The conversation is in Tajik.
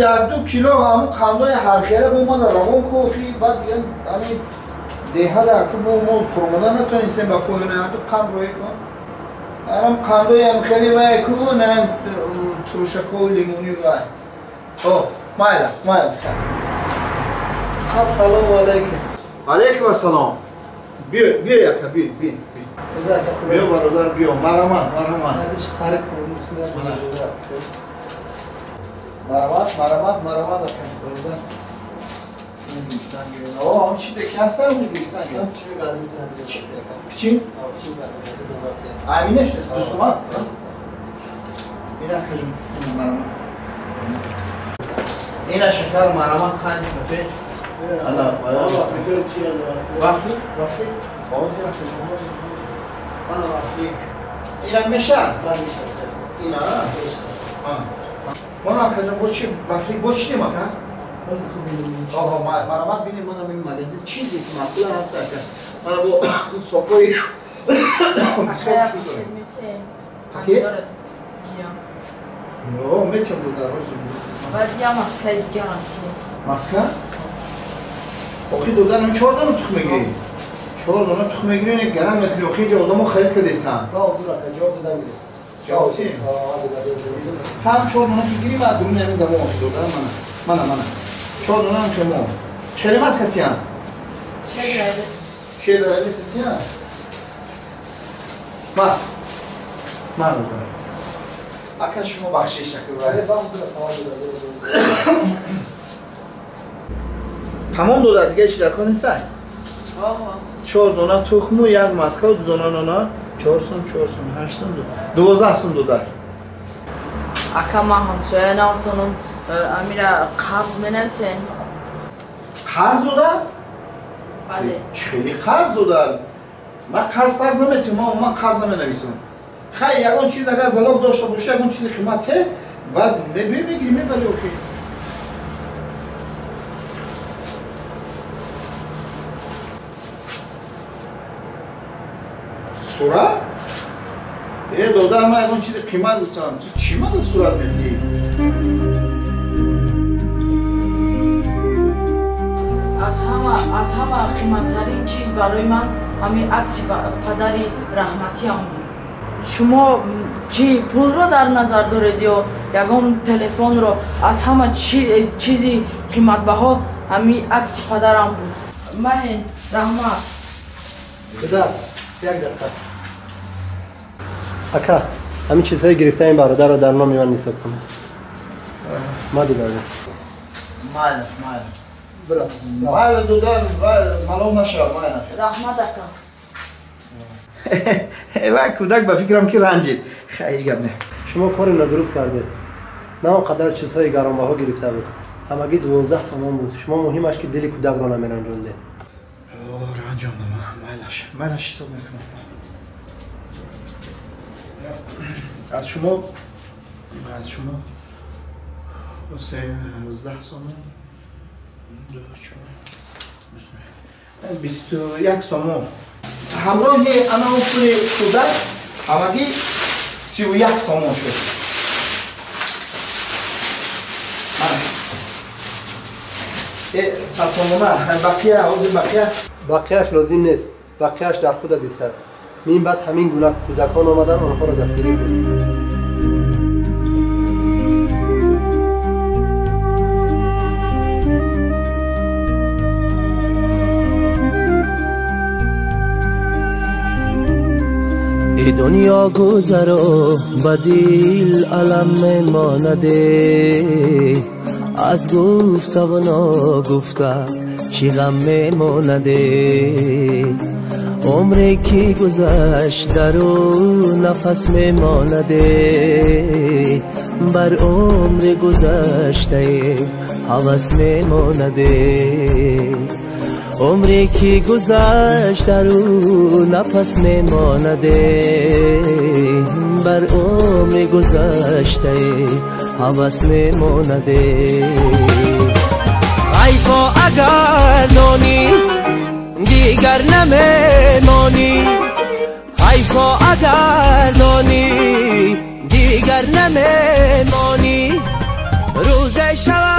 1-2 кило ҳамун қандои ҳархела бо мада равон ку, охи баъд дигар ҳамин деҳада ку бо мо фуромада натонистем ба поёна, ду қанд роӣ кун. Арам қандои ҳам хеле вай ку, на турушакову лимонӣ вай. О, майла, майла. Ассалому алайкум. Алайкум ассалом. Биё, биё яка, биё, биё. Биё бародар, биё. Марҳамат, марҳамат. Марҳамат, марҳамат, марҳамат ака, бародар. О, он чизе ки ҳаст, он гирифтан. Чи? Аминаш 2 сомон. Ина кажем, марҳамат. Ина шакар, марҳамат, қанд сафед. Алла, вафли, вафли. Ҳозир акажем, ҳозир. Мана вафли. Ина меша? Ина? Мана акажем, бо чи вафли, бо чи тем ака? Оҳо, марҳамат бинем, мана ин магазин чизе ки маъқул ҳаст ака. Мана бо сокои пакет? О, метем додар, ҳозир. Баъд я маскаи дигар ҳаст. Маска? Охи додар, ҳам 4 дона тухм мегирӣ. 4 дона тухм мегирӣ, не гарам мекунӣ, охи инҷа одамо харид кардестанд. Ҷавоб додам гирӣ. Ҷавоб тем? Ҳам 4 дона ки гирӣ, баъд дуруни ҳамин дамо охи додар, мана. Мана, мана. 4 дона ҳам хемо. Чели маска тиян? Шедрайли тиян? Ма. Ма додар. Ака шумо бахшиш акр. Тамом додар, дига ҳеч дар кор нестай? 4 дона тухму, як маска, 2 дона нона, 4 сум, 4 сум, 8 сум, 12 сум додар. Ака ман ҳамсоя наметонам, амира қарз менависем. Қарз додар? Бале. Чӣ хеле қарз додар? Ман қарз парз наметавонам, ман қарз наменависам. Хай, ягон чиз агар залог дошта бошӣ, ягон чизи қимате, баъд мебиёй мегирӣ, мебарӣ охи. Сурат? Э, додар, ман ягон чизи қимат гуфтам. Ту чӣ мада сурат метиҳӣ? Аз ҳама қиматтарин чиз барои ман ҳамин акси падари раҳматиам буд. Шумо чӣ пулро дар назар доред ё ягон телефонро? Аз ҳама чизи қиматбаҳо ҳамин акси падарам буд. Ман раҳмат. Додар, як дақиқа. Ака, ҳамин чизҳои гирифтаи ин бародарро дар номи ман ҳисоб кунед. Ма додарам. Майла, майла. Майла, додар, малом нашав, майла. Раҳмат, ака. Вай кӯдак ба фикрам ки ранҷид. Хай, ҳеҷ гап не. Шумо кори нодуруст кардед. На он қадар чизҳои гаронбаҳо гирифта буд. Ҳамагӣ 12 сомон буд. Шумо муҳимаш ки дили кӯдакро намеранҷондед. Ранҷондам, майлаш, майлаш ҳисоб мекунам. Аз шумо 13 сомон, 21 сомон. Ҳамроҳи ана он пули кӯдак ҳамагӣ 31 сомон шуд. 100 сомона, бақия, ҳозир бақия. Бақияш лозим нест. Бақияш дар худат истад. Мин баъд ҳамин гуна кӯдакон омадан онҳоро дастгирӣ кун. Эй дунё гузаро ба дил алам мемонаде, аз гуфтаву ногуфта чӣ ғам мемонаде. Умре ки гузашт дар ӯ нафас мемонаде, бар умри гузаштае ҳавас мемонаде. Умре ки гузашт дар ӯ нафас мемонаде, бар умри гузаштае ҳавас мемонаде. Ҳайфо агар нони дигар намемонӣ, ҳайфо агар нони дигар намемонӣ, рӯзе шавад.